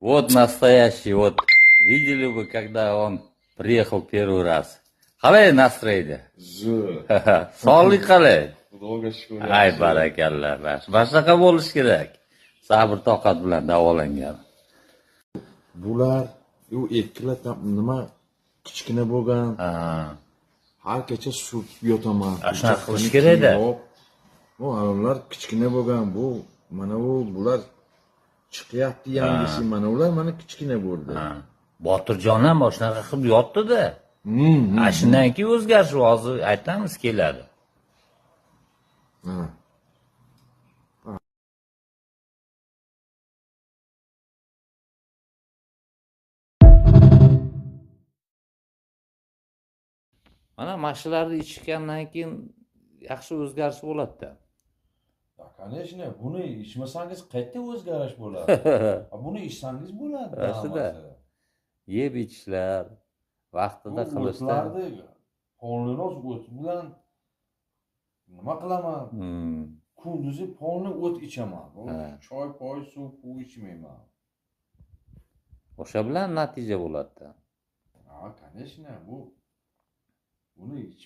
Вот настоящий, вот видели бы, когда он приехал первый раз. Qalay настроение? Zo'r. Sog'lik qalay? Xudoga shukur. Ay, barakalla. Mana shunaqa bo'lishi kerak. Sabr toqat bilan davolangan. Bular u ikkilar nima kichkina bo'lgan. Har kecha surtib yotaman. Shunaqa qilish kerak-da. Bu ular kichkina bo'lgan, bu mana bu bular chiqyapti yangisi, mana ular mana kichkina bo'ldi. Botirjon ham shunaqa qilib yotdi-da. Shundan keyin o'zgarish hozir aytamiz keladi. Mana shularni ichgandan keyin yaxshi o'zgarish bo'ladi-da. Конечно, buni ichmasangiz qayerda o'zgarish bo'ladi? Buni ichsangiz bo'ladi. Rostida. Yeb ichishlar, vaqtida qilishlar. Polni o't bilan nima qilaman? Kunduzi polni o't ichaman. Choy, poy, suv, puv ichmayman. O'sha bilan natija bo'ladi-da. Ha, конечно, bu buni ich